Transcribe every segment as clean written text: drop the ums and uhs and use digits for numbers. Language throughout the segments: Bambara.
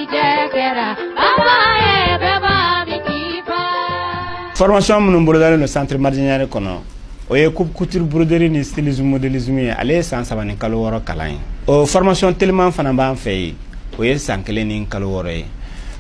Garijɛ kɛra baba ye bɛɛ b'a min k'i fa. Formation minnu bolodalen don centre Mardian Niare kɔnɔ, o ye coupe couture, broderie ni stylisme, modélisme ye. Ale ye san 3 ni kalo 6 kalan ye. O formation teliman fana b'an fɛ yen, o ye san 1 ni kalo 6 ye.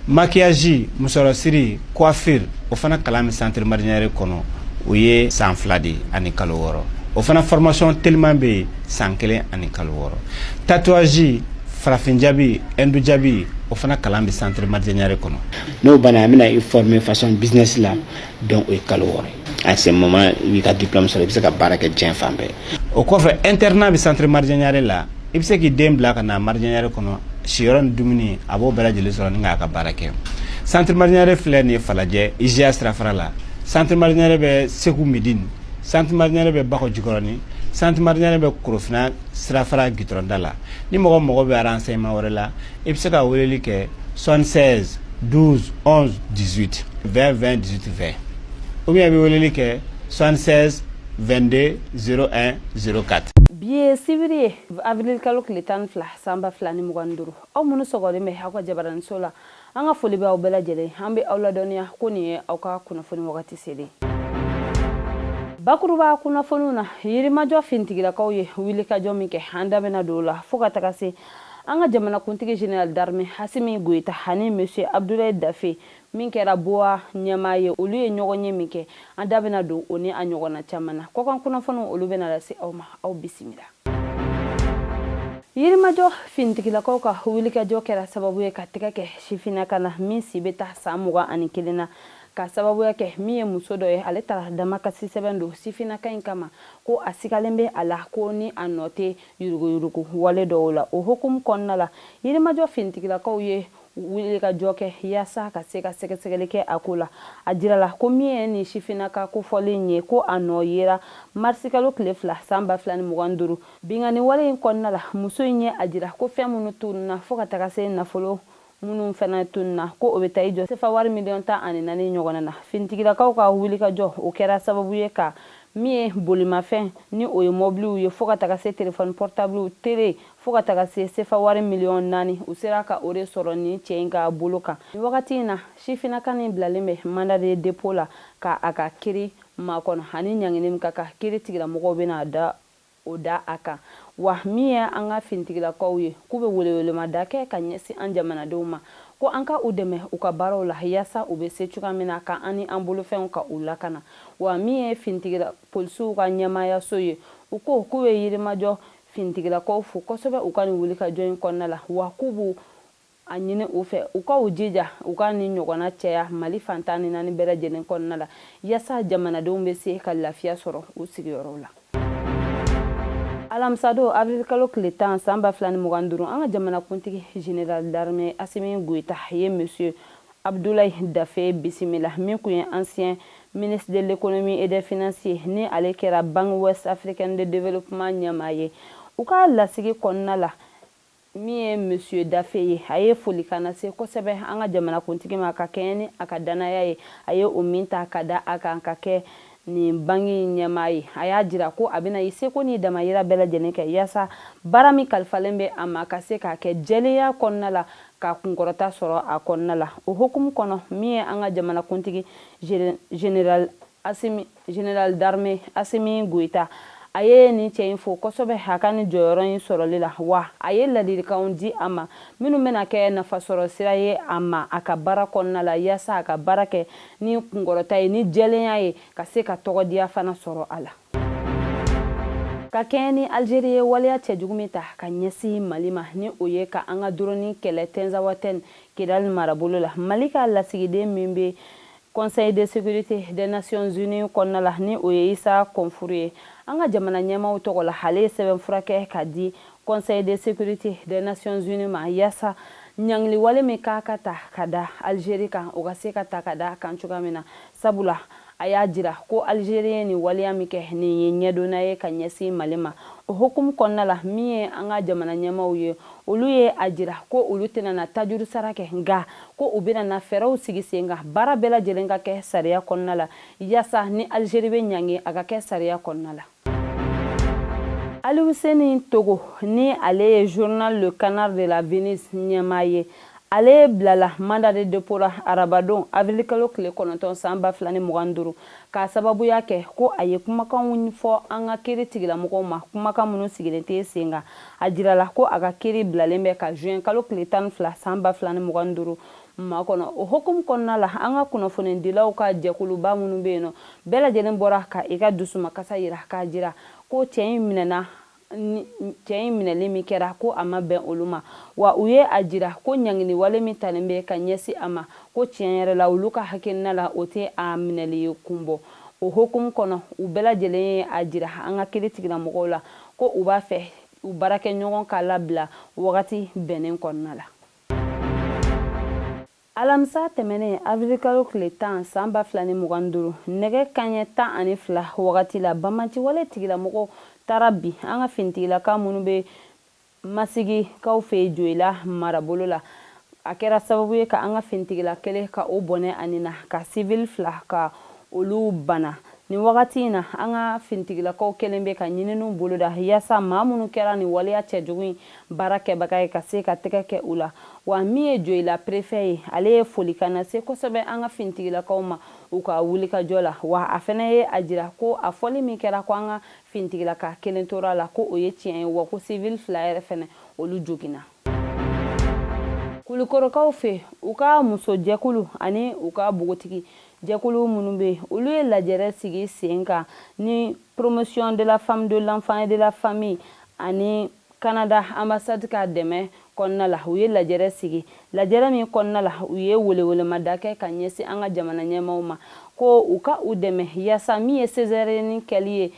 Maquillage, musɔrɔsiri, coiffure, o fana kalan bɛ centre Mardian Niare kɔnɔ, o ye san 2 de ani kalo 6. O fana formation teliman bɛ yen, san 1 ani kalo 6. Tatouage, farafin jabi, hindu jabi, o fana kalan bɛ centre Mardian Niare kɔnɔ. N'o banna, an bɛna i former façon business la. Donc o ye kalo 6 ye. À ce moment, i b'i ka diplôme sɔrɔ, i bɛ se ka baara kɛ diɲɛ fan bɛɛ. O kɔfɛ, internat bɛ centre Mardian Niare la. I bɛ se k'i den bila ka na Mardian Niare kɔnɔ, siyɔrɔ ni dumuni, a b'o bɛɛ lajɛlen sɔrɔ ni k'a ka baara kɛ. Centre Mardian Niare filɛ nin ye Falajɛ, IGA sirafara la. Centre Mardian Niare bɛ Segu Midine, centre Mardian Niare bɛ Bakɔ Jikɔrɔni, centre Mardian Niare bɛ Korofina sirafara gitɔrɔnda la. Ni mɔgɔ mago bɛ renseignement wɛrɛ la, i bɛ se ka weleli kɛ 76 12 11 18 20 20 18 20, ou bien i bɛ weleli kɛ 76 22 01 04. Bi ye sibiri ye, avril kalo tile 12, san 2025. Aw minnu sɔgɔlen bɛ aw ka jabaraniso la, an ka foli bɛ aw bɛɛ lajɛlen. An bɛ aw ladɔnniya ko nin ye aw ka kunnafoni wagati selen. Bakuruba kunnafoniw na, Yirimajɔ fintigilakaw ye wulikajɔ min kɛ, an da bɛna don o la, fo ka taga se an ka jamanakuntigi général d'armée Assimi Goïta ani monsieur Abdoulaye Dafe min kɛra BOA ɲɛmaa ye, olu ye ɲɔgɔn ye min kɛ, an da bɛna don o ni a ɲɔgɔnna caman na. Kɔkan kunnafoniw, olu bɛna lase aw ma. Aw bisimila. Yirimajɔ fintigilakaw ka wulikajɔ kɛra sababu ye ka tɛgɛ kɛ sifinnaka na min si bɛ taa san 21 na, ka sababuya kɛ min ye muso dɔ ye, ale taara damakasi sɛbɛn don sifinnaka in kama, ko a sigalen bɛ a la ko ni a nɔ tɛ yuruguyurugu wale dɔw la. O hukumu kɔnɔna la, Yirimajɔ fintigilakaw ye wulikajɔ kɛ yaasa ka se ka sɛgɛsɛgɛli kɛ a ko la. A jirala ko min ye nin sifinnaka kofɔlen ye, ko a nɔ yera marisikalo tile 2, san 2025. Binkanni wale in kɔnɔna la, muso in ye a jira ko fɛn minnu tununna, fo ka taga se nafolo minnu fana tununna, ko o bɛ taa i jɔ sefa wari miliyɔn 14 ɲɔgɔn na. Fintigilakaw ka wulikajɔ, o kɛra sababu ye ka min ye bolimafɛn, ni o ye mɔbiliw ye, fo ka taga se téléphone portable, télé, fo ka taga se sefa wari miliyɔn 4, u sera ka o de sɔrɔ nin cɛ in ka bolo kan. Nin wagati in na, sifinnaka nin bilalen bɛ mandat de dépôt la ka a ka kiri makɔnɔ, ani ɲangini min ka kan, kiri tigilamɔgɔw bɛna da o da a kan. Wa min ye an ka fintigilakaw ye, k'u bɛ welewelemada kɛ ka ɲɛsin an jamanadenw ma, ko an ka u dɛmɛ u ka baaraw la, yaasa u bɛ se cogoya min na ka an ni an bolofɛnw ka u lakana. Wa min ye fintigila polisiw ka ɲɛmaayaso ye, u ko k'u bɛ Yirimajɔ fintigilakaw fo kosɛbɛ u ka nin wulikajɔ in kɔnɔna la, wa k'u b'u a ɲini u fɛ u ka u jija u ka nin ɲɔgɔnna cɛya Mali fan 14 bɛɛ lajɛlen kɔnɔna la, yaasa jamanadenw bɛ se ka lafiya sɔrɔ u sigiyɔrɔw la. Alamisadon, avril kalo tile 10, san 2025, an ka jamanakuntigi général d'armée Assimi Goïta ye monsieur Abdoulaye Dafe bisimila, min tun ye ancien ministre de l'Économie et des Finances, ni ale kɛra Banque Ouest Africaine de Développement ɲɛmaa ye. U ka lasigi kɔnɔna la, min ye monsieur Dafe ye, a ye folikan lase kosɛbɛ an ka jamanakuntigi ma, ka kɛɲɛ ni a ka danaya ye, a ye o min ta ka da a kan ka kɛ nin banki ɲɛmaa ye. A y'a jira ko a bɛna i seko ni damayira bɛɛ lajɛlen kɛ, yaasa baara min kalifalen bɛ a ma, ka se k'a kɛ jɛlenya kɔnɔna la, ka kunkɔrɔta sɔrɔ a kɔnɔna la. O hukumu kɔnɔ, min ye an ka jamanakuntigi général Assimi, général d'armée Assimi Goïta, a ye nin cɛ in fo kosɛbɛ a ka nin jɔyɔrɔ in sɔrɔli la. Wa a ye ladilikanw di a ma minnu bɛna kɛ nafasɔrɔ sira ye a ma a ka baara kɔnɔna la, yaasa a ka baara kɛ ni kunkɔrɔta ye, ni jɛlenya ye, ka se ka tɔgɔdiya fana sɔrɔ a la. Ka kɛɲɛ ni Algérie ye waleya cɛjugu min ta ka ɲɛsin Mali ma, ni o ye ka an ka drone kɛlɛ Tinzawatène, Kidal marabolo la, Mali ka lasigiden min bɛ Conseil de sécurité des Nations Unies kɔnɔna la, ni o ye Issa Konfourou ye, an ka jamana ɲɛmaaw tɔgɔ la, ale ye sɛbɛnfura kɛ ka di Conseil de sécurité des Nations Unies ma, yaasa ɲangili wale min k'a ka ta ka da Algérie kan, o ka se ka ta ka da kan cogoya min na. Sabula a y'a jira ko Algérie ye nin waleya min kɛ, nin ye ɲɛdonna ye ka ɲɛsin Mali ma. O hukumu kɔnɔna la, min ye an ka jamana ɲɛmaaw ye, olu ye a jira ko olu tɛna na tajuru sara kɛ, nka ko u bɛna na fɛɛrɛw sigi sen kan, baara bɛɛ lajɛlen ka kɛ sariya kɔnɔna la, yaasa ni Algérie bɛ ɲangi, a ka kɛ sariya kɔnɔna la. Aliou Seni Togo, ni ale ye journal Le Canard de la Venise ɲɛmaa ye. Ale bilala mandat de dépôt la arabadon avril kalo tile 9 san 2025, k'a sababuya kɛ ko a ye kumakanw fɔ an ka kiri tigilamɔgɔw ma, kumakan minnu sigilen tɛ sen kan. A jirala ko a ka kiri bilalen bɛ ka juin kalo tile 12 san 2025 makɔnɔ. O hukumu kɔnɔna la, an ka kunnafonidilaw ka jɛkuluba minnu bɛ yen nɔ, bɛɛ lajɛlen bɔra ka i ka dusumakasa yira, k'a jira ko cɛ in minɛna, cɛ in minɛli min kɛra, ko a ma bɛn olu ma. Wa u ye a jira ko ɲangini wale min talen bɛ ka ɲɛsin a ma, ko tiɲɛ yɛrɛ la, olu ka hakilina la, o tɛ a minɛli kun bɔ. O hukumu kɔnɔ, u bɛɛ lajɛlen ye a jira an ka kiri tigilamɔgɔw la ko u b'a fɛ u baarakɛɲɔgɔn ka labila wagati bɛnnen kɔnɔna la. Alamisa tɛmɛnen avril kalo tile 10 san 2025, nɛgɛ kaɲɛ 12 wagati la, banbaanciwale tigilamɔgɔw taara bi an ka finitigilaka minnu bɛ Masigikaw fɛ yen Joyila marabolo la. A kɛra sababu ye ka an ka finitigila kelen ka o bɔnɛ a ni na, ka civil fila ka olu bana. Nin wagati in na, an ka finitigilakaw kɛlen bɛ ka ɲininiw boloda yaasa maa minnu kɛra nin waleya cɛjugu in baara kɛbaga ye, ka se ka tɛgɛ kɛ u la. Wa min ye Joyila préfet ye, ale ye folikan lase kosɛbɛ an ka finitigilakaw ma u ka wulikajɔ la. Wa a fana ye a jira ko a fɔli min kɛra ko an ka finitigilaka kelen tora a la, ko o ye tiɲɛ ye, wa ko civil fila yɛrɛ fana, olu joginna. Kulikɔrɔkaw fɛ, u ka musojɛkulu ani u ka npogotigi jɛkulu minnu bɛ yen, olu ye lajɛrɛ sigi sen kan ni Promotion de la femme, de l'enfant et de la famille ani Canada ambassade ka dɛmɛ kɔnɔna la. U ye lajɛrɛ sigi, lajɛrɛ min kɔnɔna la, u ye welewelemada kɛ ka ɲɛsin an ka jamana ɲɛmaaw ma ko u ka u dɛmɛ yaasa min ye césarienne kɛli ye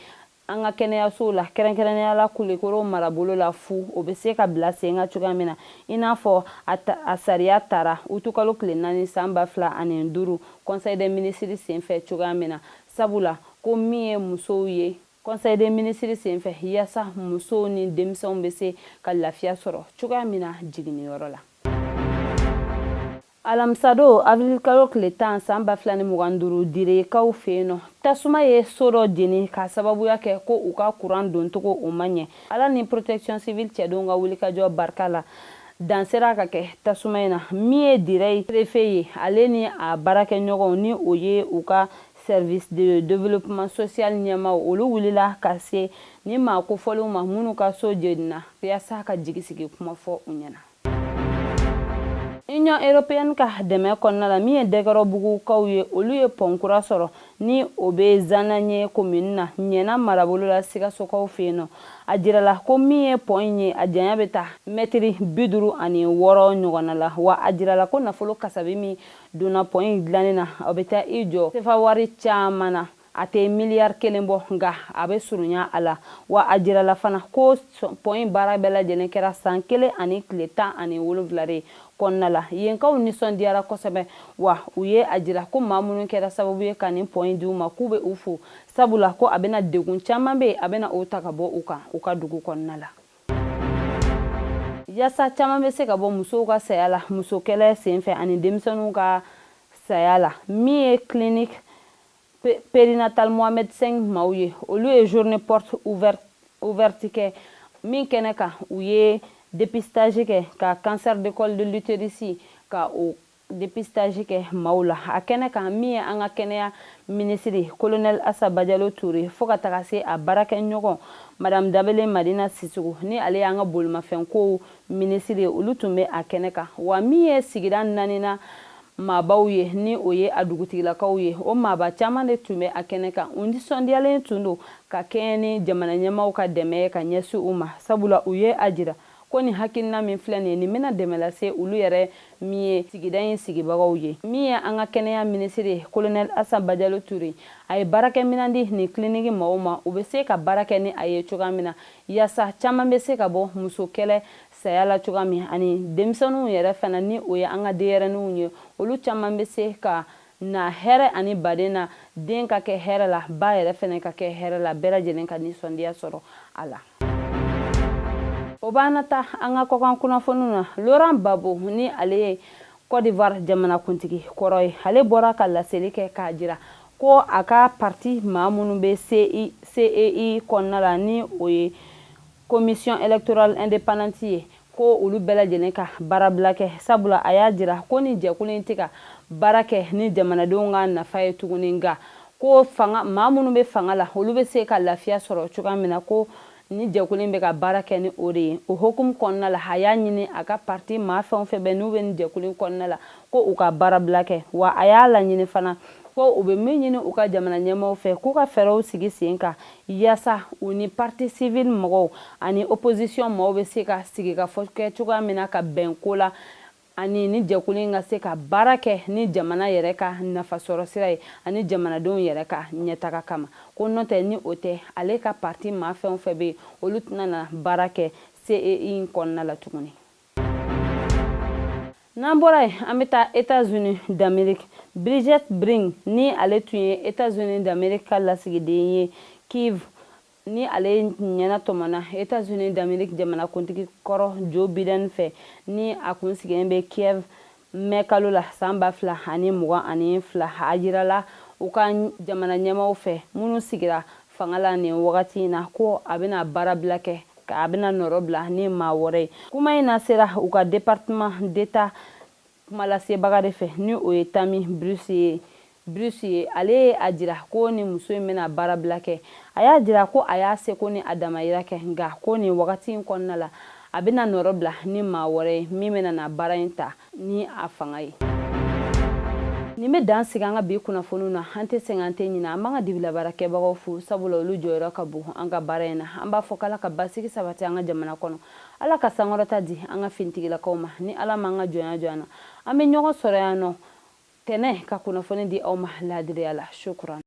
an ka kɛnɛyasow la, kɛrɛnkɛrɛnnenya la Kulukoro marabolo la fu, o bɛ se ka bila sen kan cogoya min na, i n'a fɔ a sariya tara utukalo tile 4 san 2005 conseil des ministres senfɛ cogoya min na. Sabula ko min ye musow ye, conseil des ministres senfɛ, yaasa musow ni denmisɛnw bɛ se ka lafiya sɔrɔ cogoya min na jiginniyɔrɔ la. Alamisadon avril kalo tile 10 san 2025, Direkaw fɛ yen nɔ, tasuma ye so dɔ jeni k'a sababuya kɛ ko u ka kuran doncogo o ma ɲɛ. Ala ni Protection civile cɛdenw ka wulikajɔ barika la, dan sera ka kɛ tasuma in na. Min ye Dire préfet ye, ale ni a baarakɛɲɔgɔnw, ni o ye u ka service de développement social ɲɛmaaw, olu wulila ka se ni maa kofɔlenw ma minnu ka so jenina, yaasa ka jigi sigi kuma fɔ u ɲɛna. Union européenne ka dɛmɛ kɔnɔna la, min ye Dɛkɛrɔbugukaw ye, olu ye pɔn kura sɔrɔ ni o bɛ Zanaɲɛ commune na, Ɲɛna marabolo la, Sikasokaw fɛ yen nɔ. A jirala ko min ye pɔn in ye, a janya bɛ taa mɛtiri 56 ɲɔgɔnna la. Wa a jirala ko nafolo kasabi min donna pɔn in dilanni na, o bɛ taa i jɔ sefa wari caman na, a tɛ miliyari 1 bɔ, nka a bɛ surunya a la. Wa a jirala fana ko pɔn in baara bɛɛ lajɛlen kɛra san kelen ani tile 17 de kɔnɔna la. Yenkaw nisɔndiyara kosɛbɛ, wa u ye a jira ko maa minnu kɛra sababu ye ka nin pɔn in di u ma, k'u bɛ u fo, sabula ko a bɛna degun caman bɛ yen, a bɛna o ta ka bɔ u kan u ka dugu kɔnɔna la, yaasa caman bɛ se ka bɔ musow ka saya la muso kɛlɛ senfɛ ani denmisɛnninw ka saya la. Min ye clinique périnatale Mohamed V maaw ye, olu ye journée porte ouverte kɛ min kɛnɛ kan, u ye dépistage kɛ ka cancer de col de l'utérus, ka o dépistage kɛ maaw la. A kɛnɛ kan, min ye an ka kɛnɛya minisiri colonel Asa Bajalo Toure, fo ka taga se a baarakɛɲɔgɔn madame Dabele Madina Sisoko, ni ale y'an ka bolimafɛnkow minisiri ye, olu tun bɛ a kɛnɛ kan. Wa min ye sigida naaninan maabaw ye, ni o ye a dugutigilakaw ye, o maaba caman de tun bɛ a kɛnɛ kan. U nisɔndiyalen tun don ka kɛɲɛ ni jamana ɲɛmaaw ka dɛmɛ ye ka ɲɛsin u ma, sabula u ye a jira ko nin hakilina min filɛ nin ye, nin bɛna dɛmɛ lase olu yɛrɛ min ye sigida in sigibagaw ye. Min ye an ka kɛnɛya minisiri ye, colonel Asa Bajalo Toure, a ye baarakɛminɛn di nin kiliniki maaw ma, u bɛ se ka baara kɛ ni a ye cogoya min na, yaasa caman bɛ se ka bɔ muso kɛlɛ saya la cogoya min, ani denmisɛnninw yɛrɛ fana, ni o ye an ka denyɛrɛninw ye, olu caman bɛ se ka na hɛrɛ ani baden na, den ka kɛ hɛrɛ la, ba yɛrɛ fana ka kɛ hɛrɛ la, bɛɛ lajɛlen ka nisɔndiya sɔrɔ a la. O b'an na taa an ka kɔkan kunnafoniw na. Laurent Gbagbo, ni ale ye Côte d'Ivoire jamanakuntigi kɔrɔ ye, ale bɔra ka laseli kɛ k'a jira ko a ka parti maa minnu bɛ CEI kɔnɔna la, ni o ye Commission électorale indépendante ye, Ko olu bɛɛ lajɛlen ka baarabila kɛ, sabula a y'a jira ko ni jɛkulu in tɛ ka baara kɛ ni jamanadenw ka nafa ye tuguni, nka ko fanga maa minnu bɛ fanga la, olu bɛ se ka lafiya sɔrɔ cogoya min na, ko ni jɛkulu in bɛ ka baara kɛ ni o de ye. O hukumu kɔnɔna la, a y'a ɲini a ka parti maa fɛn o fɛn bɛ n'u bɛ nin jɛkulu in kɔnɔna la, ko u ka baarabila kɛ. Wa a y'a laɲini fana ko u bɛ min ɲini u ka jamana ɲɛmaaw fɛ, k'u ka fɛɛrɛw sigi sen kan yaasa u ni parti civil mɔgɔw ani opposition mɔgɔw bɛ se ka sigi ka fɔ kɛ cogoya min na, ka bɛn ko la, ani ni jɛkulu in ka se ka baara kɛ ni jamana yɛrɛ ka nafasɔrɔ sira ye ani jamanadenw yɛrɛ ka ɲɛtaga kama. Ko n'o tɛ, ni o tɛ, ale ka parti maa fɛn o fɛn bɛ yen, olu tɛna na baara kɛ CEI in kɔnɔna la tuguni. N'an bɔra yen, an bɛ taa États-Unis d'Amérique. Bridget Brink, ni ale tun ye États-Unis d'Amérique ka lasigiden ye Kiev, ni ale ɲɛna tɔmɔna États-Unis d'Amérique jamanakuntigi kɔrɔ Joe Biden fɛ, ni a kun sigilen bɛ Kiev mɛ kalo la san 2022, a jirala u ka jamana ɲɛmaw fɛ minnu sigira fanga la nin wagati in na, ko a bɛna baarabila kɛ, a bɛna nɔrɔ bila ni maa wɛrɛ ye. Kuma in na sera u ka Département d'État kumalasebaga de fɛ, ni o ye Tammy Bruce ye. Bruce ye, ale ye a jira ko ni muso in bɛna baarabila kɛ, a y'a jira ko a y'a seko ni a damayira kɛ, nka ko nin wagati in kɔnɔna la, a bɛna nɔrɔ bila ni maa wɛrɛ ye min bɛna na baara in ta ni a fanga ye. Nin bɛ dan sigi an ka bi kunnafoniw na. An tɛ sɛgɛn, an tɛ ɲinɛ. An b'an ka dibilabaarakɛbagaw fo, sabula olu jɔyɔrɔ ka bon an ka baara in na. An b'a fɔ k'Ala ka basigi sabati an ka jamana kɔnɔ, Ala ka sankɔrɔta di an ka finitigilakaw ma. Ni Ala m'an ka jɔnya jɔ an na, an bɛ ɲɔgɔn sɔrɔ yan nɔ tɛnɛ ka kunnafoni di aw ma laadiriya la. Shukran.